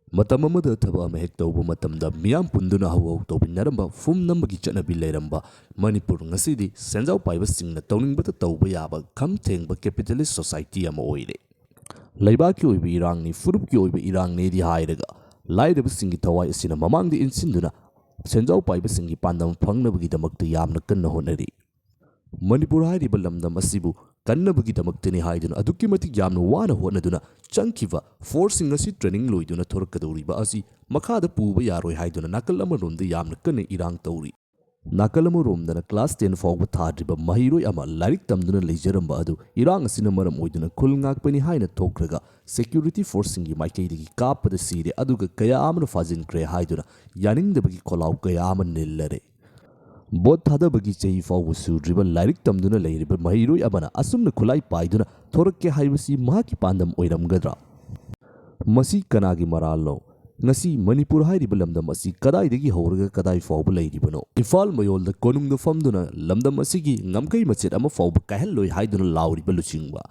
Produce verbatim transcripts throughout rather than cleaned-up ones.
ꯃꯇꯝ ꯑꯃꯗ ꯊꯕꯛ ꯑꯃ ꯍꯦꯛ ꯇꯧꯕ ꯃꯇꯝꯗ ꯃꯤꯌꯥꯝ ꯄꯨꯟꯗꯨꯅ ꯍꯧ ꯍꯧ ꯇꯧꯃꯤꯟꯅꯔꯝꯕ, ꯐꯨꯝ ꯅꯝꯕꯒꯤ ꯆꯠꯅꯕꯤ ꯂꯩꯔꯝꯕ ꯃꯅꯤꯄꯨꯔ, ꯉꯁꯤꯗꯤ ꯁꯦꯟꯖꯥꯎ ꯄꯥꯏꯕꯁꯤꯡꯅ ꯇꯧꯅꯤꯡꯕꯇ ꯇꯧꯕ ꯌꯥꯕ ꯈꯝ ꯊꯦꯡꯕ capitalist society ꯑꯃ ꯑꯣꯏꯔꯦ꯫ ꯂꯩꯕꯥꯛꯀꯤ ꯑꯣꯏꯕ ꯏꯔꯥꯡꯅꯤ, ꯐꯨꯔꯨꯞꯀꯤ ꯑꯣꯏꯕ ꯏꯔꯥꯡꯅꯦꯗꯤ ꯍꯥꯏꯔꯒ, ꯂꯥꯏꯔꯕꯁꯤꯡꯒꯤ ꯊꯋꯥꯏ ꯑꯁꯤꯅ ꯃꯃꯥꯡꯗ ꯏꯟꯁꯤꯟꯗꯨꯅ ꯁꯦꯟꯖꯥꯎ ꯄꯥꯏꯕꯁꯤꯡꯒꯤ ꯄꯥꯟꯗꯝ ꯐꯪꯅꯕꯒꯤꯗꯃꯛꯇ ꯌꯥꯝꯅ ꯀꯟꯅ ꯍꯣꯠꯅꯔꯤ꯫ ꯃꯅꯤꯄꯨꯔ ꯍꯥꯏꯔꯤꯕ ꯂꯝꯗꯝ ꯑꯁꯤꯕꯨ ꯀꯟꯅꯕꯒꯤꯗꯃꯛꯇꯅꯤ ꯍꯥꯏꯗꯨꯅ ꯑꯗꯨꯛꯀꯤ ꯃꯇꯤꯛ ꯌꯥꯝꯅ ꯋꯥꯅ ꯍꯣꯠꯅꯗꯨꯅ ꯆꯪꯈꯤꯕ forceꯁꯤꯡ ꯑꯁꯤ training ꯂꯣꯏꯗꯨꯅ ꯊꯣꯔꯛꯀꯗꯧꯔꯤꯕ ꯑꯁꯤ ꯃꯈꯥꯗ ꯄꯨꯕ ꯌꯥꯔꯣꯏ ꯍꯥꯏꯗꯨꯅ ꯅꯥꯀꯜ ꯑꯃꯔꯣꯝꯗ ꯌꯥꯝꯅ ꯀꯟꯅ ꯏꯔꯥꯡ ꯇꯧꯔꯤ꯫ ꯅꯥꯀꯜ ꯑꯃꯔꯣꯝꯗꯅ class ten ꯐꯥꯎꯕ ꯊꯥꯗ꯭ꯔꯤꯕ ꯃꯍꯩꯔꯣꯏ ꯑꯃ ꯂꯥꯏꯔꯤꯛ ꯇꯝꯗꯨꯅ ꯂꯩꯖꯔꯝꯕ ꯑꯗꯨ ꯏꯔꯥꯡ ꯑꯁꯤꯅ ꯃꯔꯝ ꯑꯣꯏꯗꯨꯅ ꯈꯨꯜ ꯉꯥꯛꯄꯅꯤ ꯍꯥꯏꯅ ꯊꯣꯛꯈ꯭ꯔꯒ security forceꯁꯤꯡꯒꯤ ꯃꯥꯏꯀꯩꯗꯒꯤ ꯀꯥꯞꯄꯗ ꯁꯤꯔꯦ, ꯑꯗꯨꯒ ꯀꯌꯥ ꯑꯃꯅ ꯐꯥꯖꯤꯟꯈ꯭ꯔꯦ ꯍꯥꯏꯗꯨꯅ ꯌꯥꯅꯤꯡꯗꯕꯒꯤ ꯈꯣꯜꯂꯥꯎ ꯀꯌꯥ ꯑꯃ ꯅꯤꯜꯂꯔꯦ꯫ ꯚꯣꯠ ꯊꯥꯗꯕꯒꯤ ꯆꯍꯤ ꯐꯥꯎꯕ ꯁꯨꯗ꯭ꯔꯤꯕ ꯂꯥꯏꯔꯤꯛ ꯇꯝꯗꯨꯅ ꯂꯩꯔꯤꯕ ꯃꯍꯩꯔꯣꯏ ꯑꯃꯅ ꯑꯁꯨꯝꯅ ꯈꯨꯠꯂꯥꯏ ꯄꯥꯏꯗꯨꯅ ꯊꯣꯔꯛꯀꯦ ꯍꯥꯏꯕꯁꯤ ꯃꯍꯥꯛꯀꯤ ꯄꯥꯟꯗꯝ ꯑꯣꯏꯔꯝꯒꯗ꯭ꯔꯥ? ꯃꯁꯤ ꯀꯅꯥꯒꯤ ꯃꯔꯥꯜꯅꯣ? ꯉꯁꯤ ꯃꯅꯤꯄꯨꯔ ꯍꯥꯏꯔꯤꯕ ꯂꯝꯗꯝ ꯑꯁꯤ ꯀꯗꯥꯏꯗꯒꯤ ꯍꯧꯔꯒ ꯀꯗꯥꯏ ꯐꯥꯎꯕ ꯂꯩꯔꯤꯕꯅꯣ? ꯏꯝꯐꯥꯜ ꯃꯌꯣꯜꯗ ꯀꯣꯅꯨꯡꯗ ꯐꯝꯗꯨꯅ ꯂꯝꯗꯝ ꯑꯁꯤꯒꯤ ꯉꯝꯈꯩ ꯃꯆꯦꯠ ꯑꯃ ꯐꯥꯎꯕ ꯀꯥꯏꯍꯜꯂꯣꯏ ꯍꯥꯏꯗꯨꯅ ꯂꯥꯎꯔꯤꯕ ꯂꯨꯆꯤꯡꯕ,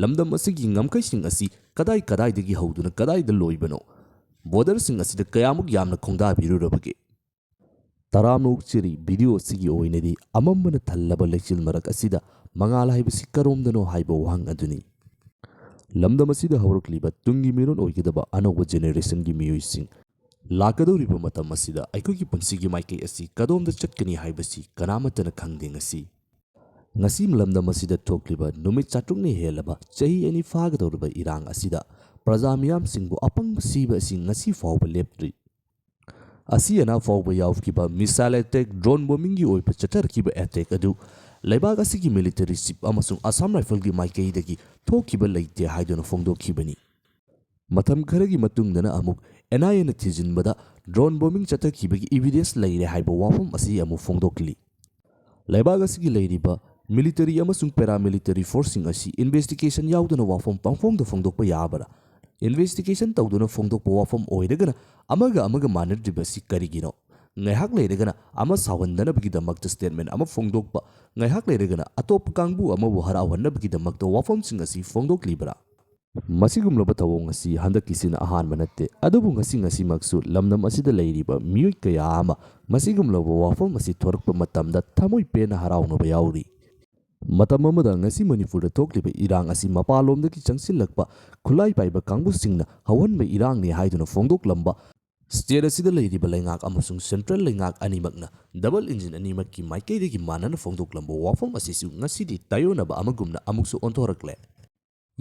ꯂꯝꯗꯝ ꯑꯁꯤꯒꯤ ꯉꯝꯈꯩꯁꯤꯡ ꯑꯁꯤ ꯀꯗꯥꯏ ꯀꯗꯥꯏꯗꯒꯤ ꯍꯧꯗꯨꯅ ꯀꯗꯥꯏꯗ ꯂꯣꯏꯕꯅꯣ? Borderꯁꯤꯡ ꯑꯁꯤꯗ ꯀꯌꯥꯃꯨꯛ ꯌꯥꯝꯅ ꯈꯣꯡꯗꯥꯕꯤꯔꯨꯔꯕꯒꯦ? ꯇꯔꯥꯝꯅ ꯑꯣꯛꯆꯔꯤ, video ꯑꯁꯤꯒꯤ ꯑꯣꯏꯅꯗꯤ ꯑꯃꯝꯕꯅ ꯊꯜꯂꯕ ꯂꯩꯆꯤꯜ ꯃꯔꯛ ꯑꯁꯤꯗ ꯃꯉꯥꯜ ꯍꯥꯏꯕꯁꯤ ꯀꯔꯣꯝꯗꯅꯣ ꯍꯥꯏꯕ ꯋꯥꯍꯪ ꯑꯗꯨꯅꯤ꯫ ꯂꯝꯗꯝ ꯑꯁꯤꯗ ꯍꯧꯔꯛꯂꯤꯕ ꯇꯨꯡꯒꯤ ꯃꯤꯔꯣꯟ ꯑꯣꯏꯒꯗꯕ ꯑꯅꯧꯕ generationꯒꯤ ꯃꯤꯑꯣꯏꯁꯤꯡ ꯂꯥꯛꯀꯗꯧꯔꯤꯕ ꯃꯇꯝ ꯑꯁꯤꯗ ꯑꯩꯈꯣꯏꯒꯤ ꯄꯨꯟꯁꯤꯒꯤ ꯃꯥꯏꯀꯩ ꯑꯁꯤ ꯀꯗꯣꯝꯗ ꯆꯠꯀꯅꯤ ꯍꯥꯏꯕꯁꯤ ꯀꯅꯥꯃꯠꯇꯅ ꯈꯪꯗꯦ꯫ ꯉꯁꯤ, ꯉꯁꯤ ꯂꯝꯗꯝ ꯑꯁꯤꯗ ꯊꯣꯛꯂꯤꯕ ꯅꯨꯃꯤꯠ ꯆꯥꯇ꯭ꯔꯨꯛꯅ ꯍꯦꯜꯂꯕ ꯆꯍꯤ ꯑꯅꯤ ꯐꯥꯒꯗꯧꯔꯤꯕ ꯏꯔꯥꯡ ꯑꯁꯤꯗ ꯄ꯭ꯔꯖꯥ ꯃꯤꯌꯥꯝꯁꯤꯡꯕꯨ ꯑꯄꯪꯕ ꯁꯤꯕ ꯑꯁꯤ ꯉꯁꯤ ꯐꯥꯎꯕ ꯂꯦꯞꯇ꯭ꯔꯤ꯫ ꯑꯁꯤ ꯑꯅꯥ ꯐꯥꯎꯕ ꯌꯥꯎꯈꯤꯕ missile attack, drone bombingꯒꯤ ꯑꯣꯏꯕ ꯆꯠꯊꯔꯛꯈꯤꯕ attack ꯑꯗꯨ ꯂꯩꯕꯥꯛ ꯑꯁꯤꯒꯤ military chief ꯑꯃꯁꯨꯡ Assam Rifleꯒꯤ ꯃꯥꯏꯀꯩꯗꯒꯤ ꯊꯣꯛꯈꯤꯕ ꯂꯩꯇꯦ ꯍꯥꯏꯗꯨꯅ ꯐꯣꯡꯗꯣꯛꯈꯤꯕꯅꯤ꯫ ꯃꯇꯝ ꯈꯔꯒꯤ ꯃꯇꯨꯡꯗꯅ ꯑꯃꯨꯛ NIAꯅ ꯊꯤꯖꯤꯟꯕꯗ drone bombing ꯆꯠꯊꯈꯤꯕꯒꯤ evidence ꯂꯩꯔꯦ ꯍꯥꯏꯕ ꯋꯥꯐꯝ ꯑꯁꯤ ꯑꯃꯨꯛ ꯐꯣꯡꯗꯣꯛꯂꯤ꯫ ꯂꯩꯕꯥꯛ ꯑꯁꯤꯒꯤ ꯂꯩꯔꯤꯕ military ꯑꯃꯁꯨꯡ paramilitary forceꯁꯤꯡ ꯑꯁꯤ investigation ꯌꯥꯎꯗꯅ ꯋꯥꯐꯝ ꯄꯪꯐꯣꯡꯗ ꯐꯣꯡꯗꯣꯛꯄ ꯌꯥꯕ꯭ꯔꯥ? Investigation ꯇꯧꯗꯨꯅ ꯐꯣꯡꯗꯣꯛꯄ ꯋꯥꯐꯝ ꯑꯣꯏꯔꯒꯅ ꯑꯃꯒ ꯑꯃꯒ ꯃꯥꯟꯅꯗ꯭ꯔꯤꯕ ꯑꯁꯤ ꯀꯔꯤꯒꯤꯅꯣ? ꯉꯥꯏꯍꯥꯛ ꯂꯩꯔꯒꯅ ꯑꯃ ꯁꯥꯎꯍꯟꯗꯅꯕꯒꯤꯗꯃꯛꯇ statement ꯑꯃ ꯐꯣꯡꯗꯣꯛꯄ, ꯉꯥꯏꯍꯥꯛ ꯂꯩꯔꯒꯅ ꯑꯇꯣꯞꯄ ꯀꯥꯡꯕꯨ ꯑꯃꯕꯨ ꯍꯔꯥꯎꯍꯟꯅꯕꯒꯤꯗꯃꯛꯇ ꯋꯥꯐꯝꯁꯤꯡ ꯑꯁꯤ ꯐꯣꯡꯗꯣꯛꯂꯤꯕ꯭ꯔꯥ? ꯃꯁꯤꯒꯨꯝꯂꯕ ꯊꯧꯑꯣꯡ ꯑꯁꯤ ꯍꯟꯗꯛꯀꯤꯁꯤꯅ ꯑꯍꯥꯟꯕ ꯅꯠꯇꯦ, ꯑꯗꯨꯕꯨ ꯉꯁꯤ ꯉꯁꯤꯃꯛꯁꯨ ꯂꯝꯗꯝ ꯑꯁꯤꯗ ꯂꯩꯔꯤꯕ ꯃꯤꯑꯣꯏ ꯀꯌꯥ ꯑꯃ ꯃꯁꯤꯒꯨꯝꯂꯕ ꯋꯥꯐꯝ ꯑꯁꯤ ꯊꯣꯔꯛꯄ ꯃꯇꯝꯗ ꯊꯃꯣꯏ ꯄꯦꯟꯅ ꯍꯔꯥꯎꯅꯕ ꯌꯥꯎꯔꯤ꯫ ꯃꯇꯝ ꯑꯃꯗ ꯉꯁꯤ ꯃꯅꯤꯄꯨꯔꯗ ꯊꯣꯛꯂꯤꯕ ꯏꯔꯥꯡ ꯑꯁꯤ ꯃꯄꯥꯟꯂꯣꯝꯗꯒꯤ ꯆꯪꯁꯤꯜꯂꯛꯄ ꯈꯨꯠꯂꯥꯏ ꯄꯥꯏꯕ ꯀꯥꯡꯕꯨꯁꯤꯡꯅ ꯍꯧꯍꯟꯕ ꯏꯔꯥꯡꯅꯤ ꯍꯥꯏꯗꯨꯅ ꯐꯣꯡꯗꯣꯛꯂꯝꯕ ꯁ꯭ꯇꯦꯠ ꯑꯁꯤꯗ ꯂꯩꯔꯤꯕ ꯂꯩꯉꯥꯛ ꯑꯃꯁꯨꯡ ꯁꯦꯟꯇ꯭ꯔꯦꯜ ꯂꯩꯉꯥꯛ ꯑꯅꯤꯃꯛꯅ ꯗꯕꯜ ꯏꯟꯖꯤꯟ ꯑꯅꯤꯃꯛꯀꯤ ꯃꯥꯏꯀꯩꯗꯒꯤ ꯃꯥꯟꯅꯅ ꯐꯣꯡꯗꯣꯛꯂꯝꯕ ꯋꯥꯐꯝ ꯑꯁꯤꯁꯨ ꯉꯁꯤꯗꯤ ꯇꯥꯏꯑꯣꯟꯅꯕ ꯑꯃꯒꯨꯝꯅ ꯑꯃꯨꯛꯁꯨ ꯑꯣꯟꯊꯣꯔꯛꯂꯦ꯫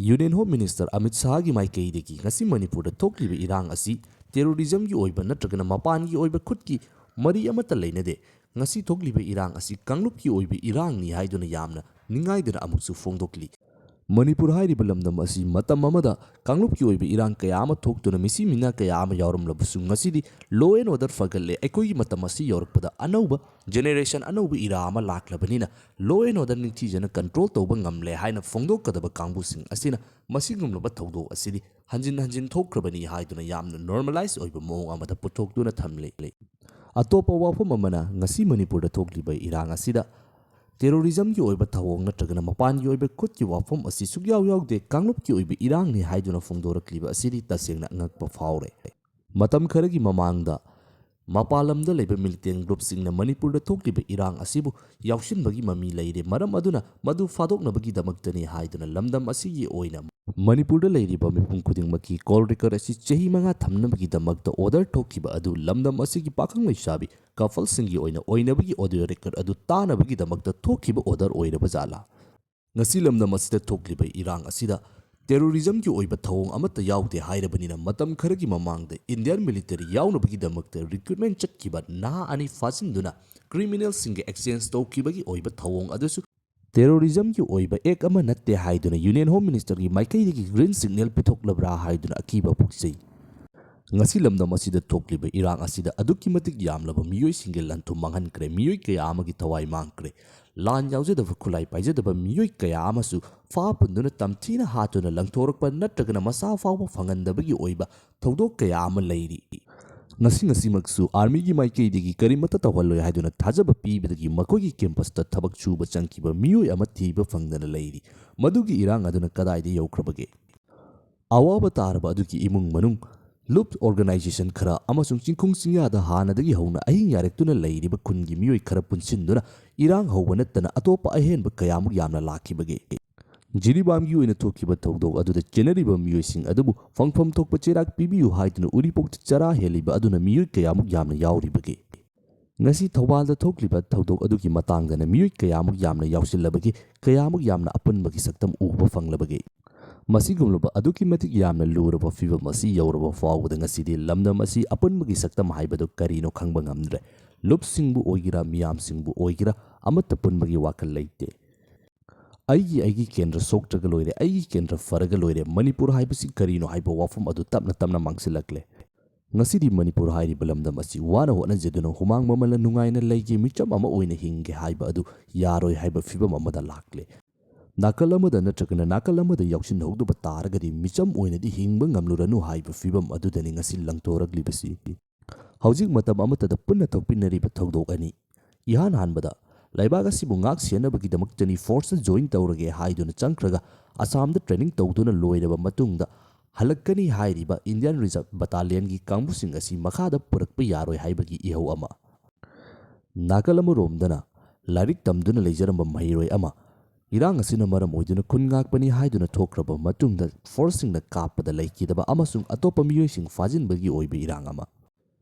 ꯌꯨꯅꯤꯌꯟ ꯍꯣꯝ ꯃꯤꯅꯤꯁꯇꯔ ꯑꯃꯤꯠ ꯁꯥꯍꯒꯤ ꯃꯥꯏꯀꯩꯗꯒꯤ ꯉꯁꯤ ꯃꯅꯤꯄꯨꯔꯗ ꯊꯣꯛꯂꯤꯕ ꯏꯔꯥꯡ ꯑꯁꯤ ꯇꯦꯔꯣꯔꯤꯖꯝꯒꯤ ꯑꯣꯏꯕ ꯅꯠꯇ꯭ꯔꯒꯅ ꯃꯄꯥꯟꯒꯤ ꯑꯣꯏꯕ ꯈꯨꯠꯀꯤ ꯃꯔꯤ ꯑꯃꯠꯇ ꯂꯩꯅꯗꯦ, ꯉꯁꯤ ꯊꯣꯛꯂꯤꯕ ꯏꯔꯥꯡ ꯑꯁꯤ ꯀꯥꯡꯂꯨꯞꯀꯤ ꯑꯣꯏꯕ ꯏꯔꯥꯡꯅꯤ ꯍꯥꯏꯗꯨꯅ ꯌꯥꯝꯅ ꯅꯤꯡꯉꯥꯏꯗꯅ ꯑꯃꯨꯛꯁꯨ ꯐꯣꯡꯗꯣꯛꯂꯤ꯫ ꯃꯅꯤꯄꯨꯔ ꯍꯥꯏꯔꯤꯕ ꯂꯝꯗꯝ ꯑꯁꯤ ꯃꯇꯝ ꯑꯃꯗ ꯀꯥꯡꯂꯨꯞꯀꯤ ꯑꯣꯏꯕ ꯏꯔꯥꯡ ꯀꯌꯥ ꯑꯃ ꯊꯣꯛꯇꯨꯅ ꯃꯤꯁꯤ ꯃꯤꯅꯥ ꯀꯌꯥ ꯑꯃ ꯌꯥꯎꯔꯝꯂꯕꯁꯨ, ꯉꯁꯤꯗꯤ law and order ꯐꯒꯠꯂꯦ꯫ ꯑꯩꯈꯣꯏꯒꯤ ꯃꯇꯝ ꯑꯁꯤ ꯌꯧꯔꯛꯄꯗ ꯑꯅꯧꯕ generation, ꯑꯅꯧꯕ ꯏꯔꯥ ꯑꯃ ꯂꯥꯛꯂꯕꯅꯤꯅ law and order ꯅꯤꯡꯊꯤꯖꯅ control ꯇꯧꯕ ꯉꯝꯂꯦ ꯍꯥꯏꯅ ꯐꯣꯡꯗꯣꯛꯀꯗꯕ ꯀꯥꯡꯕꯨꯁꯤꯡ ꯑꯁꯤꯅ ꯃꯁꯤꯒꯨꯝꯂꯕ ꯊꯧꯗꯣꯛ ꯑꯁꯤꯗꯤ ꯍꯟꯖꯤꯟ ꯍꯟꯖꯤꯟ ꯊꯣꯛꯈ꯭ꯔꯕꯅꯤ ꯍꯥꯏꯗꯨꯅ ꯌꯥꯝꯅ normalize ꯑꯣꯏꯕ ꯃꯑꯣꯡ ꯑꯃꯗ ꯄꯨꯊꯣꯛꯇꯨꯅ ꯊꯝꯂꯤ꯫ ꯑꯇꯣꯞꯄ ꯋꯥꯐꯝ ꯑꯃꯅ, ꯉꯁꯤ ꯃꯅꯤꯄꯨꯔꯗ ꯊꯣꯛꯂꯤꯕ ꯏꯔꯥꯡ ꯑꯁꯤꯗ ꯇꯦꯔꯣꯔꯤꯖꯝꯒꯤ ꯑꯣꯏꯕ ꯊꯧꯑꯣꯡ ꯅꯠꯇ꯭ꯔꯒꯅ ꯃꯄꯥꯟꯒꯤ ꯑꯣꯏꯕ ꯈꯨꯠꯀꯤ ꯋꯥꯐꯝ ꯑꯁꯤ ꯁꯨꯛꯌꯥꯎ ꯌꯥꯎꯗꯦ, ꯀꯥꯡꯂꯨꯞꯀꯤ ꯑꯣꯏꯕ ꯏꯔꯥꯡꯅꯤ ꯍꯥꯏꯗꯨꯅ ꯐꯣꯡꯗꯣꯔꯛꯂꯤꯕ ꯑꯁꯤꯗꯤ ꯇꯁꯦꯡꯅ ꯑꯉꯛꯄ ꯐꯥꯎꯔꯦ꯫ ꯃꯇꯝ ꯈꯔꯒꯤ ꯃꯃꯥꯡꯗ ꯃꯄꯥꯟ ꯂꯝꯗ ꯂꯩꯕ militant groupꯁꯤꯡꯅ ꯃꯅꯤꯄꯨꯔꯗ ꯊꯣꯛꯂꯤꯕ ꯏꯔꯥꯡ ꯑꯁꯤꯕꯨ ꯌꯥꯎꯁꯤꯟꯕꯒꯤ ꯃꯃꯤ ꯂꯩꯔꯦ, ꯃꯔꯝ ꯑꯗꯨꯅ ꯃꯗꯨ ꯐꯥꯗꯣꯛꯅꯕꯒꯤꯗꯃꯛꯇꯅꯤ ꯍꯥꯏꯗꯨꯅ ꯂꯝꯗꯝ ꯑꯁꯤꯒꯤ ꯑꯣꯏꯅ ꯃꯅꯤꯄꯨꯔꯗ ꯂꯩꯔꯤꯕ ꯃꯤꯄꯨꯝ ꯈꯨꯗꯤꯡꯃꯛꯀꯤ call record ꯑꯁꯤ ꯆꯍꯤ ꯃꯉꯥ ꯊꯝꯅꯕꯒꯤꯗꯃꯛꯇ order ꯊꯣꯛꯈꯤꯕ ꯑꯗꯨ ꯂꯝꯗꯝ ꯑꯁꯤꯒꯤ ꯄꯥꯈꯪ ꯂꯩꯁꯥꯕꯤ coupleꯁꯤꯡꯒꯤ ꯑꯣꯏꯅ ꯑꯣꯏꯅꯕꯒꯤ audio record ꯑꯗꯨ ꯇꯥꯅꯕꯒꯤꯗꯃꯛꯇ ꯊꯣꯛꯈꯤꯕ order ꯑꯣꯏꯔꯕ ꯖꯥꯠꯂꯥ? ꯉꯁꯤ ꯂꯝꯗꯝ ꯑꯁꯤꯗ ꯊꯣꯛꯂꯤꯕ ꯏꯔꯥꯡ ꯑꯁꯤꯗ terrorismꯒꯤ ꯑꯣꯏꯕ ꯊꯧꯑꯣꯡ ꯑꯃꯠꯇ ꯌꯥꯎꯗꯦ ꯍꯥꯏꯔꯕꯅꯤꯅ, ꯃꯇꯝ ꯈꯔꯒꯤ ꯃꯃꯥꯡꯗ Indian military ꯌꯥꯎꯅꯕꯒꯤꯗꯃꯛꯇ recruitment ꯆꯠꯈꯤꯕ ꯅꯍꯥ ꯑꯅꯤ ꯐꯥꯖꯤꯟꯗꯨꯅ criminalꯁꯤꯡꯒ exchange ꯇꯧꯈꯤꯕꯒꯤ ꯑꯣꯏꯕ ꯊꯧꯑꯣꯡ ꯑꯗꯨꯁꯨ terrorismꯒꯤ ꯑꯣꯏꯕ act ꯑꯃ ꯅꯠꯇꯦ ꯍꯥꯏꯗꯨꯅ Union Home Ministerꯒꯤ ꯃꯥꯏꯀꯩꯗꯒꯤ green signal ꯄꯤꯊꯣꯛꯂꯕ꯭ꯔꯥ ꯍꯥꯏꯗꯨꯅ ꯑꯀꯤꯕ ꯄꯣꯛꯆꯩ꯫ ꯉꯁꯤ ꯂꯝꯗꯝ ꯑꯁꯤꯗ ꯊꯣꯛꯂꯤꯕ ꯏꯔꯥꯡ ꯑꯁꯤꯗ ꯑꯗꯨꯛꯀꯤ ꯃꯇꯤꯛ ꯌꯥꯝꯂꯕ ꯃꯤꯑꯣꯏꯁꯤꯡꯒꯤ ꯂꯟ ꯊꯨꯝ ꯃꯥꯡꯍꯟꯈ꯭ꯔꯦ, ꯃꯤꯑꯣꯏ ꯀꯌꯥ ꯑꯃꯒꯤ ꯊꯋꯥꯏ ꯃꯥꯡꯈ꯭ꯔꯦ, ꯂꯥꯟ ꯌꯥꯎꯖꯗꯕ ꯈꯨꯠꯂꯥꯏ ꯄꯥꯏꯖꯗꯕ ꯃꯤꯑꯣꯏ ꯀꯌꯥ ꯑꯃꯁꯨ ꯐꯥ ꯄꯨꯟꯗꯨꯅ ꯇꯝꯊꯤꯅ ꯍꯥꯠꯇꯨꯅ ꯂꯪꯊꯣꯔꯛꯄ ꯅꯠꯇ꯭ꯔꯒꯅ ꯃꯁꯥ ꯐꯥꯎꯕ ꯐꯪꯍꯟꯗꯕꯒꯤ ꯑꯣꯏꯕ ꯊꯧꯗꯣꯛ ꯀꯌꯥ ꯑꯃ ꯂꯩꯔꯤ꯫ ꯉꯁꯤ ꯉꯁꯤꯃꯛꯁꯨ armyꯒꯤ ꯃꯥꯏꯀꯩꯗꯒꯤ ꯀꯔꯤꯃꯠꯇ ꯇꯧꯍꯜꯂꯣꯏ ꯍꯥꯏꯗꯨꯅ ꯊꯥꯖꯕ ꯄꯤꯕꯗꯒꯤ ꯃꯈꯣꯏꯒꯤ campusꯇ ꯊꯕꯛ ꯁꯨꯕ ꯆꯪꯈꯤꯕ ꯃꯤꯑꯣꯏ ꯑꯃ ꯊꯤꯕ ꯐꯪꯗꯅ ꯂꯩꯔꯤ꯫ ꯃꯗꯨꯒꯤ ꯏꯔꯥꯡ ꯑꯗꯨꯅ ꯀꯗꯥꯏꯗ ꯌꯧꯈ꯭ꯔꯕꯒꯦ? ꯑꯋꯥꯕ ꯇꯥꯔꯕ ꯑꯗꯨꯒꯤ ꯏꯃꯨꯡ ꯃꯅꯨꯡ, ꯂꯨꯞ ꯑꯣꯔꯒꯅꯥꯏꯖꯦꯁꯟ ꯈꯔ ꯑꯃꯁꯨꯡ ꯆꯤꯡꯈꯣꯡ ꯆꯤꯡꯌꯥꯗ ꯍꯥꯟꯅꯗꯒꯤ ꯍꯧꯅ ꯑꯍꯤꯡ ꯌꯥꯔꯦꯛꯇꯨꯅ ꯂꯩꯔꯤꯕ ꯈꯨꯟꯒꯤ ꯃꯤꯑꯣꯏ ꯈꯔ ꯄꯨꯟꯁꯤꯟꯗꯨꯅ ꯏꯔꯥꯡ ꯍꯧꯕ ꯅꯠꯇꯅ ꯑꯇꯣꯞꯄ ꯑꯍꯦꯟꯕ ꯀꯌꯥꯃꯨꯛ ꯌꯥꯝꯅ ꯂꯥꯛꯈꯤꯕꯒꯦ? ꯖꯤꯔꯤꯕꯥꯝꯒꯤ ꯑꯣꯏꯅ ꯊꯣꯛꯈꯤꯕ ꯊꯧꯗꯣꯛ ꯑꯗꯨꯗ ꯆꯦꯟꯅꯔꯤꯕ ꯃꯤꯑꯣꯏꯁꯤꯡ ꯑꯗꯨꯕꯨ ꯐꯪꯐꯝ ꯊꯣꯛꯄ ꯆꯩꯔꯥꯛ ꯄꯤꯕꯤꯌꯨ ꯍꯥꯏꯗꯨꯅ ꯎꯔꯤꯄꯣꯛꯇ ꯆꯔꯥ ꯍꯦꯜꯂꯤꯕ ꯑꯗꯨꯅ ꯃꯤꯑꯣꯏ ꯀꯌꯥꯃꯨꯛ ꯌꯥꯝꯅ ꯌꯥꯎꯔꯤꯕꯒꯦ? ꯉꯁꯤ ꯊꯧꯕꯥꯜꯗ ꯊꯣꯛꯂꯤꯕ ꯊꯧꯗꯣꯛ ꯑꯗꯨꯒꯤ ꯃꯇꯥꯡꯗꯅ ꯃꯤꯑꯣꯏ ꯀꯌꯥꯃꯨꯛ ꯌꯥꯝꯅ ꯌꯥꯎꯁꯤꯜꯂꯕꯒꯦ, ꯀꯌꯥꯃꯨꯛ ꯌꯥꯝꯅ ꯑꯄꯨꯟꯕꯒꯤ ꯁꯛꯇꯝ ꯎꯕ ꯐꯪꯂꯕꯒꯦ? ꯃꯁꯤꯒꯨꯝꯂꯕ ꯑꯗꯨꯛꯀꯤ ꯃꯇꯤꯛ ꯌꯥꯝꯅ ꯂꯨꯔꯕ ꯐꯤꯚꯝ ꯑꯁꯤ ꯌꯧꯔꯕ ꯐꯥꯎꯕꯗ ꯉꯁꯤꯗꯤ ꯂꯝꯗꯝ ꯑꯁꯤ ꯑꯄꯨꯟꯕꯒꯤ ꯁꯛꯇꯝ ꯍꯥꯏꯕꯗꯨ ꯀꯔꯤꯅꯣ ꯈꯪꯕ ꯉꯝꯗ꯭ꯔꯦ꯫ ꯂꯨꯞꯁꯤꯡꯕꯨ ꯑꯣꯏꯒꯦꯔꯥ, ꯃꯤꯌꯥꯝꯁꯤꯡꯕꯨ ꯑꯣꯏꯒꯦꯔꯥ, ꯑꯃꯠꯇ ꯄꯨꯟꯕꯒꯤ ꯋꯥꯈꯜ ꯂꯩꯇꯦ꯫ ꯑꯩꯒꯤ, ꯑꯩꯒꯤ ꯀꯦꯟꯗ꯭ꯔ ꯁꯣꯛꯇ꯭ꯔꯒ ꯂꯣꯏꯔꯦ, ꯑꯩꯒꯤ ꯀꯦꯟꯗ꯭ꯔ ꯐꯔꯒ ꯂꯣꯏꯔꯦ, ꯃꯅꯤꯄꯨꯔ ꯍꯥꯏꯕꯁꯤ ꯀꯔꯤꯅꯣ ꯍꯥꯏꯕ ꯋꯥꯐꯝ ꯑꯗꯨ ꯇꯞꯅ ꯇꯞꯅ ꯃꯥꯡꯁꯤꯜꯂꯛꯂꯦ꯫ ꯉꯁꯤꯗꯤ ꯃꯅꯤꯄꯨꯔ ꯍꯥꯏꯔꯤꯕ ꯂꯝꯗꯝ ꯑꯁꯤ ꯋꯥꯅ ꯍꯣꯠꯅꯖꯗꯨꯅ ꯍꯨꯃꯥꯡ ꯃꯃꯜꯅ ꯅꯨꯡꯉꯥꯏꯅ ꯂꯩꯒꯦ, ꯃꯤꯆꯝ ꯑꯃ ꯑꯣꯏꯅ ꯍꯤꯡꯒꯦ ꯍꯥꯏꯕ ꯑꯗꯨ ꯌꯥꯔꯣꯏ ꯍꯥꯏꯕ ꯐꯤꯚꯝ ꯑꯃꯗ ꯂꯥꯛꯂꯦ꯫ ꯅꯥꯀꯜ ꯑꯃꯗ ꯅꯠꯇ꯭ꯔꯒꯅ ꯅꯥꯀꯜ ꯑꯃꯗ ꯌꯥꯎꯁꯤꯟꯍꯧꯗꯕ ꯇꯥꯔꯒꯗꯤ ꯃꯤꯆꯝ ꯑꯣꯏꯅꯗꯤ ꯍꯤꯡꯕ ꯉꯝꯂꯨꯔꯅꯨ ꯍꯥꯏꯕ ꯐꯤꯚꯝ ꯑꯗꯨꯗꯅꯤ ꯉꯁꯤ ꯂꯪꯊꯣꯔꯛꯂꯤꯕꯁꯤ꯫ ꯍꯧꯖꯤꯛ ꯃꯇꯝ ꯑꯃꯠꯇꯗ ꯄꯨꯟꯅ ꯊꯣꯛꯄꯤꯟꯅꯔꯤꯕ ꯊꯧꯗꯣꯛ ꯑꯅꯤ꯫ ꯏꯍꯥꯟ ꯍꯥꯟꯕꯗ, ꯂꯩꯕꯥꯛ ꯑꯁꯤꯕꯨ ꯉꯥꯛ ꯁꯦꯟꯅꯕꯒꯤꯗꯃꯛꯇꯅꯤ ꯐꯣꯔꯁꯇ ꯖꯣꯏꯟ ꯇꯧꯔꯒꯦ ꯍꯥꯏꯗꯨꯅ ꯆꯪꯈ꯭ꯔꯒ ꯑꯁꯥꯝꯗ ꯇ꯭ꯔꯦꯅꯤꯡ ꯇꯧꯗꯨꯅ ꯂꯣꯏꯔꯕ ꯃꯇꯨꯡꯗ ꯍꯜꯂꯛꯀꯅꯤ ꯍꯥꯏꯔꯤꯕ ꯏꯟꯗꯤꯌꯟ ꯔꯤꯖꯔꯚ ꯕꯇꯥꯂꯤꯌꯟꯒꯤ ꯀꯥꯡꯕꯨꯁꯤꯡ ꯑꯁꯤ ꯃꯈꯥꯗ ꯄꯨꯔꯛꯄ ꯌꯥꯔꯣꯏ ꯍꯥꯏꯕꯒꯤ ꯏꯍꯧ ꯑꯃ꯫ ꯅꯥꯀꯜ ꯑꯃꯔꯣꯝꯗꯅ ꯂꯥꯏꯔꯤꯛ ꯇꯝꯗꯨꯅ ꯂꯩꯖꯔꯝꯕ ꯃꯍꯩꯔꯣꯏ ꯑꯃ ꯏꯔꯥꯡ ꯑꯁꯤꯅ ꯃꯔꯝ ꯑꯣꯏꯗꯨꯅ ꯈꯨꯟ ꯉꯥꯛꯄꯅꯤ ꯍꯥꯏꯗꯨꯅ ꯊꯣꯛꯈ꯭ꯔꯕ ꯃꯇꯨꯡꯗ ꯐꯣꯔꯁꯁꯤꯡꯅ ꯀꯥꯞꯄꯗ ꯂꯩꯈꯤꯗꯕ ꯑꯃꯁꯨꯡ ꯑꯇꯣꯞꯄ ꯃꯤꯑꯣꯏꯁꯤꯡ ꯐꯥꯖꯤꯟꯕꯒꯤ ꯑꯣꯏꯕ ꯏꯔꯥꯡ ꯑꯃ꯫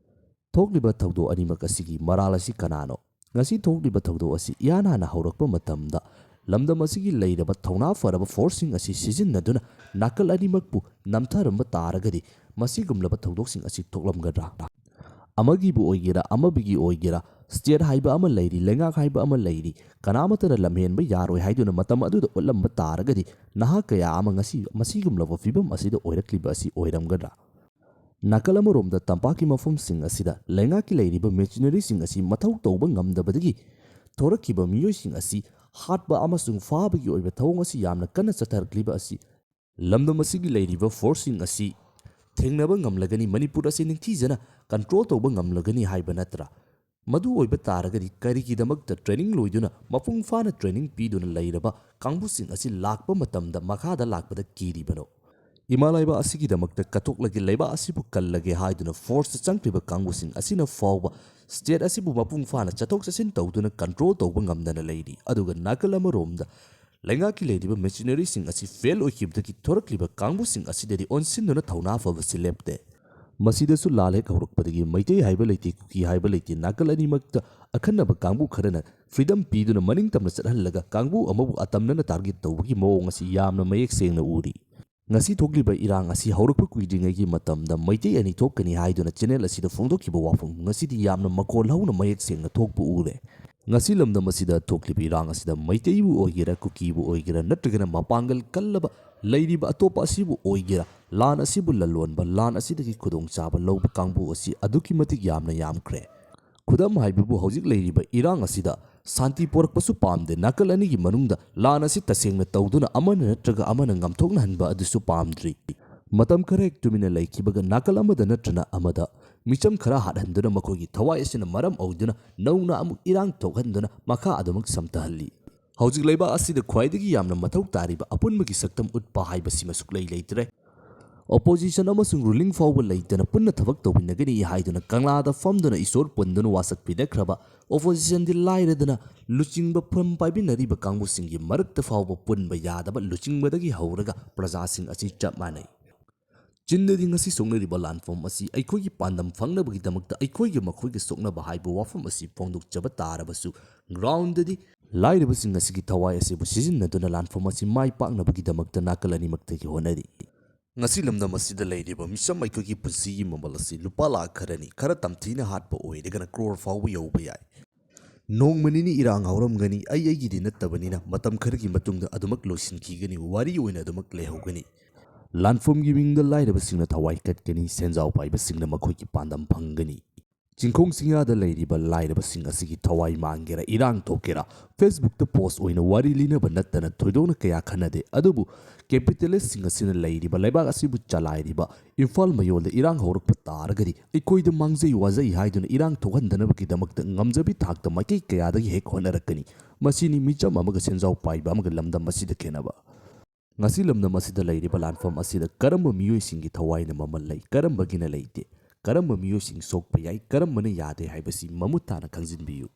ꯊꯣꯛꯂꯤꯕ ꯊꯧꯗꯣꯛ ꯑꯅꯤꯃꯛ ꯑꯁꯤꯒꯤ ꯃꯔꯥꯜ ꯑꯁꯤ ꯀꯅꯥꯅꯣ? ꯉꯁꯤ ꯊꯣꯛꯂꯤꯕ ꯊꯧꯗꯣꯛ ꯑꯁꯤ ꯏꯍꯥꯟ ꯍꯥꯟꯅ ꯍꯧꯔꯛꯄ ꯃꯇꯝꯗ ꯂꯝꯗꯝ ꯑꯁꯤꯒꯤ ꯂꯩꯔꯕ ꯊꯧꯅꯥ ꯐꯔꯕ ꯐꯣꯔꯁꯁꯤꯡ ꯑꯁꯤ ꯁꯤꯖꯤꯟꯅꯗꯨꯅ ꯅꯥꯀꯜ ꯑꯅꯤꯃꯛꯄꯨ ꯅꯝꯊꯔꯝꯕ ꯇꯥꯔꯒꯗꯤ ꯃꯁꯤꯒꯨꯝꯂꯕ ꯊꯧꯗꯣꯛꯁꯤꯡ ꯑꯁꯤ ꯊꯣꯛꯂꯝꯒꯗ꯭ꯔꯥ? ꯑꯃꯒꯤꯕꯨ ꯑꯣꯏꯒꯦꯔꯥ, ꯑꯃꯕꯨꯒꯤ ꯑꯣꯏꯒꯦꯔꯥ, ꯁ꯭ꯇꯦꯠ ꯍꯥꯏꯕ ꯑꯃ ꯂꯩꯔꯤ, ꯂꯩꯉꯥꯛ ꯍꯥꯏꯕ ꯑꯃ ꯂꯩꯔꯤ, ꯀꯅꯥꯃꯠꯇꯅ ꯂꯝꯍꯦꯟꯕ ꯌꯥꯔꯣꯏ ꯍꯥꯏꯗꯨꯅ ꯃꯇꯝ ꯑꯗꯨꯗ ꯎꯠꯂꯝꯕ ꯇꯥꯔꯒꯗꯤ ꯅꯍꯥ ꯀꯌꯥ ꯑꯃ ꯉꯁꯤ ꯃꯁꯤꯒꯨꯝꯂꯕ ꯐꯤꯚꯝ ꯑꯁꯤꯗ ꯑꯣꯏꯔꯛꯂꯤꯕ ꯑꯁꯤ ꯑꯣꯏꯔꯝꯒꯗ꯭ꯔꯥ? ꯅꯥꯀꯜ ꯑꯃꯔꯣꯝꯗ ꯇꯝꯄꯥꯛꯀꯤ ꯃꯐꯝꯁꯤꯡ ꯑꯁꯤꯗ ꯂꯩꯉꯥꯛꯀꯤ ꯂꯩꯔꯤꯕ ꯃꯦꯆꯤꯅꯔꯤꯁꯤꯡ ꯑꯁꯤ ꯃꯊꯧ ꯇꯧꯕ ꯉꯝꯗꯕꯗꯒꯤ ꯊꯣꯔꯛꯈꯤꯕ ꯃꯤꯑꯣꯏꯁꯤꯡ ꯑꯁꯤ ꯍꯥꯠꯄ ꯑꯃꯁꯨꯡ ꯐꯥꯕꯒꯤ ꯑꯣꯏꯕ ꯊꯧꯑꯣꯡ ꯑꯁꯤ ꯌꯥꯝꯅ ꯀꯟꯅ ꯆꯠꯊꯔꯛꯂꯤꯕ ꯑꯁꯤ ꯂꯝꯗꯝ ꯑꯁꯤꯒꯤ ꯂꯩꯔꯤꯕ ꯐꯣꯔꯁꯁꯤꯡ ꯑꯁꯤ ꯊꯦꯡꯅꯕ ꯉꯝꯂꯒꯅꯤ, ꯃꯅꯤꯄꯨꯔ ꯑꯁꯤ ꯅꯤꯡꯊꯤꯖꯅ ꯀꯟꯇ꯭ꯔꯣꯜ ꯇꯧꯕ ꯉꯝꯂꯒꯅꯤ ꯍꯥꯏꯕ ꯅꯠꯇ꯭ꯔꯥ? ꯃꯗꯨ ꯑꯣꯏꯕ ꯇꯥꯔꯒꯗꯤ ꯀꯔꯤꯒꯤꯗꯃꯛꯇ ꯇ꯭ꯔꯦꯅꯤꯡ ꯂꯣꯏꯗꯨꯅ ꯃꯄꯨꯡ ꯐꯥꯅ ꯇ꯭ꯔꯦꯅꯤꯡ ꯄꯤꯗꯨꯅ ꯂꯩꯔꯕ ꯀꯥꯡꯕꯨꯁꯤꯡ ꯑꯁꯤ ꯂꯥꯛꯄ ꯃꯇꯝꯗ ꯃꯈꯥꯗ ꯂꯥꯛꯄꯗ ꯀꯤꯔꯤꯕꯅꯣ? ꯏꯃꯥ ꯂꯩꯕꯥꯛ ꯑꯁꯤꯒꯤꯗꯃꯛꯇ ꯀꯠꯊꯣꯛꯂꯒꯦ, ꯂꯩꯕꯥꯛ ꯑꯁꯤꯕꯨ ꯀꯜꯂꯒꯦ ꯍꯥꯏꯗꯨꯅ ꯐꯣꯔꯁꯇ ꯆꯪꯈ꯭ꯔꯤꯕ ꯀꯥꯡꯕꯨꯁꯤꯡ ꯑꯁꯤꯅ ꯐꯥꯎꯕ ꯁ꯭ꯇꯦꯠ ꯑꯁꯤꯕꯨ ꯃꯄꯨꯡ ꯐꯥꯅ ꯆꯠꯊꯣꯛ ꯆꯠꯁꯤꯟ ꯇꯧꯗꯨꯅ ꯀꯟꯇ꯭ꯔꯣꯜ ꯇꯧꯕ ꯉꯝꯗꯅ ꯂꯩꯔꯤ꯫ ꯑꯗꯨꯒ ꯅꯥꯀꯜ ꯑꯃꯔꯣꯝꯗ ꯂꯩꯉꯥꯛꯀꯤ ꯂꯩꯔꯤꯕ ꯃꯦꯁꯤꯅꯔꯤꯁꯤꯡ ꯑꯁꯤ ꯐꯦꯜ ꯑꯣꯏꯈꯤꯕꯗꯒꯤ ꯊꯣꯔꯛꯂꯤꯕ ꯀꯥꯡꯕꯨꯁꯤꯡ ꯑꯁꯤꯗꯗꯤ ꯑꯣꯟꯁꯤꯟꯗꯨꯅ ꯊꯧꯅꯥ ꯐꯕꯁꯤ ꯂꯦꯞꯇꯦ꯫ ꯃꯁꯤꯗꯁꯨ ꯂꯥꯜ ꯍꯦꯛ ꯍꯧꯔꯛꯄꯗꯒꯤ ꯃꯩꯇꯩ ꯍꯥꯏꯕ ꯂꯩꯇꯦ, ꯀꯨꯀꯤ ꯍꯥꯏꯕ ꯂꯩꯇꯦ, ꯅꯥꯀꯜ ꯑꯅꯤꯃꯛꯇ ꯑꯈꯟꯅꯕ ꯀꯥꯡꯕꯨ ꯈꯔꯅ ꯐ꯭ꯔꯤꯗꯝ ꯄꯤꯗꯨꯅ ꯃꯅꯤꯡ ꯇꯝꯅ ꯆꯠꯍꯜꯂꯒ ꯀꯥꯡꯕꯨ ꯑꯃꯕꯨ ꯑꯇꯝꯅꯅ ꯇꯥꯔꯒꯦꯠ ꯇꯧꯕꯒꯤ ꯃꯑꯣꯡ ꯑꯁꯤ ꯌꯥꯝꯅ ꯃꯌꯦꯛ ꯁꯦꯡꯅ ꯎꯔꯤ꯫ ꯉꯁꯤ ꯊꯣꯛꯂꯤꯕ ꯏꯔꯥꯡ ꯑꯁꯤ ꯍꯧꯔꯛꯄ ꯀꯨꯏꯗ꯭ꯔꯤꯉꯩꯒꯤ ꯃꯇꯝꯗ ꯃꯩꯇꯩ ꯑꯅꯤ ꯊꯣꯛꯀꯅꯤ ꯍꯥꯏꯗꯨꯅ ꯆꯦꯅꯦꯜ ꯑꯁꯤꯗ ꯐꯣꯡꯗꯣꯛꯈꯤꯕ ꯋꯥꯐꯝ ꯉꯁꯤꯗꯤ ꯌꯥꯝꯅ ꯃꯈꯣꯜ ꯍꯧꯅ ꯃꯌꯦꯛ ꯁꯦꯡꯅ ꯊꯣꯛꯄ ꯎꯔꯦ꯫ ꯉꯁꯤ ꯂꯝꯗꯝ ꯑꯁꯤꯗ ꯊꯣꯛꯂꯤꯕ ꯏꯔꯥꯡ ꯑꯁꯤꯗ ꯃꯩꯇꯩꯕꯨ ꯑꯣꯏꯒꯦꯔꯥ, ꯀꯨꯀꯤꯕꯨ ꯑꯣꯏꯒꯦꯔꯥ, ꯅꯠꯇ꯭ꯔꯒꯅ ꯃꯄꯥꯡꯒꯜ ꯀꯜꯂꯕ ꯂꯩꯔꯤꯕ ꯑꯇꯣꯞꯄ ꯑꯁꯤꯕꯨ ꯑꯣꯏꯒꯦꯔꯥ, ꯂꯥꯟ ꯑꯁꯤꯕꯨ ꯂꯂꯣꯟꯕ, ꯂꯥꯟ ꯑꯁꯤꯗꯒꯤ ꯈꯨꯗꯣꯡꯆꯥꯕ ꯂꯧꯕ ꯀꯥꯡꯕꯨ ꯑꯁꯤ ꯑꯗꯨꯛꯀꯤ ꯃꯇꯤꯛ ꯌꯥꯝꯅ ꯌꯥꯝꯈ꯭ꯔꯦ꯫ ꯈꯨꯗꯝ ꯍꯥꯏꯕꯕꯨ, ꯍꯧꯖꯤꯛ ꯂꯩꯔꯤꯕ ꯏꯔꯥꯡ ꯑꯁꯤꯗ ꯁꯥꯟꯇꯤ ꯄꯣꯔꯛꯄꯁꯨ ꯄꯥꯝꯗꯦ, ꯅꯥꯀꯜ ꯑꯅꯤꯒꯤ ꯃꯅꯨꯡꯗ ꯂꯥꯟ ꯑꯁꯤ ꯇꯁꯦꯡꯅ ꯇꯧꯗꯨꯅ ꯑꯃꯅ ꯅꯠꯇ꯭ꯔꯒ ꯑꯃꯅ ꯉꯝꯊꯣꯛꯅꯍꯟꯕ ꯑꯗꯨꯁꯨ ꯄꯥꯝꯗ꯭ꯔꯤ꯫ ꯃꯇꯝ ꯈꯔ ꯍꯦꯛ ꯇꯨꯃꯤꯟꯅ ꯂꯩꯈꯤꯕꯒ ꯅꯥꯀꯜ ꯑꯃꯗ ꯅꯠꯇ꯭ꯔꯅ ꯑꯃꯗ ꯃꯤꯆꯝ ꯈꯔ ꯍꯥꯠꯍꯟꯗꯨꯅ ꯃꯈꯣꯏꯒꯤ ꯊꯋꯥꯏ ꯑꯁꯤꯅ ꯃꯔꯝ ꯑꯣꯏꯗꯨꯅ ꯅꯧꯅ ꯑꯃꯨꯛ ꯏꯔꯥꯡ ꯊꯣꯛꯍꯟꯗꯨꯅ ꯃꯈꯥ ꯑꯗꯨꯃꯛ ꯁꯝꯊꯍꯜꯂꯤ꯫ ꯍꯧꯖꯤꯛ ꯂꯩꯕꯥꯛ ꯑꯁꯤꯗ ꯈ꯭ꯋꯥꯏꯗꯒꯤ ꯌꯥꯝꯅ ꯃꯊꯧ ꯇꯥꯔꯤꯕ ꯑꯄꯨꯟꯕꯒꯤ ꯁꯛꯇꯝ ꯎꯠꯄ ꯍꯥꯏꯕꯁꯤꯃ ꯁꯨꯛꯂꯩ ꯂꯩꯇ꯭ꯔꯦ꯫ ꯑꯣꯄꯣꯖꯤꯁꯟ ꯑꯃꯁꯨꯡ ꯔꯨꯂꯤꯡ ꯐꯥꯎꯕ ꯂꯩꯇꯅ ꯄꯨꯟꯅ ꯊꯕꯛ ꯇꯧꯃꯤꯟꯅꯒꯅꯤ ꯍꯥꯏꯗꯨꯅ ꯀꯪꯂꯥꯗ ꯐꯝꯗꯨꯅ ꯏꯁꯣꯔ ꯄꯨꯟꯗꯨꯅ ꯋꯥꯁꯛ ꯄꯤꯅꯈ꯭ꯔꯕ ꯑꯣꯄꯣꯖꯤꯁꯟꯗꯤ ꯂꯥꯏꯔꯗꯅ ꯂꯨꯆꯤꯡꯕ ꯐꯝ ꯄꯥꯏꯃꯤꯟꯅꯔꯤꯕ ꯀꯥꯡꯕꯨꯁꯤꯡꯒꯤ ꯃꯔꯛꯇ ꯐꯥꯎꯕ ꯄꯨꯟꯕ ꯌꯥꯗꯕ ꯂꯨꯆꯤꯡꯕꯗꯒꯤ ꯍꯧꯔꯒ ꯄ꯭ꯔꯖꯥꯁꯤꯡ ꯑꯁꯤ ꯆꯞ ꯃꯥꯟꯅꯩ꯫ ꯆꯤꯟꯗꯗꯤ ꯉꯁꯤ ꯁꯣꯛꯅꯔꯤꯕ ꯂꯥꯟꯐꯝ ꯑꯁꯤ ꯑꯩꯈꯣꯏꯒꯤ ꯄꯥꯟꯗꯝ ꯐꯪꯅꯕꯒꯤꯗꯃꯛꯇ ꯑꯩꯈꯣꯏꯒ ꯃꯈꯣꯏꯒ ꯁꯣꯛꯅꯕ ꯍꯥꯏꯕ ꯋꯥꯐꯝ ꯑꯁꯤ ꯐꯣꯡꯗꯣꯛꯆꯕ ꯇꯥꯔꯕꯁꯨ, ꯒ꯭ꯔꯥꯎꯟꯗꯗꯤ ꯂꯥꯏꯔꯕꯁꯤꯡ ꯑꯁꯤꯒꯤ ꯊꯋꯥꯏ ꯑꯁꯤꯕꯨ ꯁꯤꯖꯤꯟꯅꯗꯨꯅ ꯂꯥꯟꯐꯝ ꯑꯁꯤ ꯃꯥꯏ ꯄꯥꯛꯅꯕꯒꯤꯗꯃꯛꯇ ꯅꯥꯀꯜ ꯑꯅꯤꯃꯛꯇꯒꯤ ꯍꯣꯠꯅꯔꯤ꯫ ꯉꯁꯤ ꯂꯝꯗꯝ ꯑꯁꯤꯗ ꯂꯩꯔꯤꯕ ꯃꯤꯆꯝ ꯑꯩꯈꯣꯏꯒꯤ ꯄꯨꯟꯁꯤꯒꯤ ꯃꯃꯜ ꯑꯁꯤ ꯂꯨꯄꯥ ꯂꯥꯈ ꯈꯔꯅꯤ, ꯈꯔ ꯇꯝꯊꯤꯅ ꯍꯥꯠꯄ ꯑꯣꯏꯔꯒꯅ ꯀ꯭ꯔꯣꯔ ꯐꯥꯎꯕ ꯌꯧꯕ ꯌꯥꯏ꯫ ꯅꯣꯡꯃ ꯅꯤꯅꯤ ꯏꯔꯥꯡ ꯍꯧꯔꯝꯒꯅꯤ, ꯑꯩ ꯑꯩꯒꯤꯗꯤ ꯅꯠꯇꯕꯅꯤꯅ ꯃꯇꯝ ꯈꯔꯒꯤ ꯃꯇꯨꯡꯗ ꯑꯗꯨꯃꯛ ꯂꯣꯏꯁꯤꯟꯈꯤꯒꯅꯤ, ꯋꯥꯔꯤ ꯑꯣꯏꯅ ꯑꯗꯨꯃꯛ ꯂꯩꯍꯧꯒꯅꯤ꯫ ꯂꯥꯟꯐꯝꯒꯤ ꯃꯤꯡꯗ ꯂꯥꯏꯔꯕꯁꯤꯡꯅ ꯊꯋꯥꯏ ꯀꯠꯀꯅꯤ, ꯁꯦꯟꯖꯥꯎ ꯄꯥꯏꯕꯁꯤꯡꯅ ꯃꯈꯣꯏꯒꯤ ꯄꯥꯟꯗꯝ ꯐꯪꯒꯅꯤ꯫ ꯆꯤꯡꯈꯣꯡ ꯆꯤꯡꯌꯥꯗ ꯂꯩꯔꯤꯕ ꯂꯥꯏꯔꯕꯁꯤꯡ ꯑꯁꯤꯒꯤ ꯊꯋꯥꯏ ꯃꯥꯡꯒꯦꯔꯥ, ꯏꯔꯥꯡ ꯊꯣꯛꯀꯦꯔꯥ, ꯐꯦꯁꯕꯨꯛꯇ ꯄꯣꯁ ꯑꯣꯏꯅ ꯋꯥꯔꯤ ꯂꯤꯅꯕ ꯅꯠꯇꯅ ꯊꯣꯏꯗꯣꯛꯅ ꯀꯌꯥ ꯈꯟꯅꯗꯦ꯫ ꯑꯗꯨꯕꯨ ꯀꯦꯄꯤꯇꯦꯂꯤꯁꯁꯤꯡ ꯑꯁꯤꯅ ꯂꯩꯔꯤꯕ ꯂꯩꯕꯥꯛ ꯑꯁꯤꯕꯨ ꯆꯂꯥꯏꯔꯤꯕ ꯏꯝꯐꯥꯜ ꯃꯌꯣꯜꯗ ꯏꯔꯥꯡ ꯍꯧꯔꯛꯄ ꯇꯥꯔꯒꯗꯤ ꯑꯩꯈꯣꯏꯗ ꯃꯥꯡꯖꯩ ꯋꯥꯖꯩ ꯍꯥꯏꯗꯨꯅ ꯏꯔꯥꯡ ꯊꯣꯛꯍꯟꯗꯅꯕꯒꯤꯗꯃꯛꯇ ꯉꯝꯖꯕꯤ ꯊꯥꯛꯇ ꯃꯥꯏꯀꯩ ꯀꯌꯥꯗꯒꯤ ꯍꯦꯛ ꯍꯣꯠꯅꯔꯛꯀꯅꯤ꯫ ꯃꯁꯤꯅꯤ ꯃꯤꯆꯝ ꯑꯃꯒ ꯁꯦꯟꯖꯥꯎ ꯄꯥꯏꯕ ꯑꯃꯒ ꯂꯝꯗꯝ ꯑꯁꯤꯗ ꯈꯦꯠꯅꯕ꯫ ꯉꯁꯤ ꯂꯝꯗꯝ ꯑꯁꯤꯗ ꯂꯩꯔꯤꯕ ꯂꯥꯟꯐꯝ ꯑꯁꯤꯗ ꯀꯔꯝꯕ ꯃꯤꯑꯣꯏꯁꯤꯡꯒꯤ ꯊꯋꯥꯏꯅ ꯃꯃꯜ ꯂꯩ, ꯀꯔꯝꯕꯒꯤꯅ ꯂꯩꯇꯦ, ꯀꯔꯝꯕ ꯃꯤꯑꯣꯏꯁꯤꯡ ꯁꯣꯛꯄ ꯌꯥꯏ, ꯀꯔꯝꯕꯅ ꯌꯥꯗꯦ ꯍꯥꯏꯕꯁꯤ ꯃꯃꯨꯠ ꯇꯥꯅ ꯈꯪꯖꯤꯟꯕꯤꯌꯨ꯫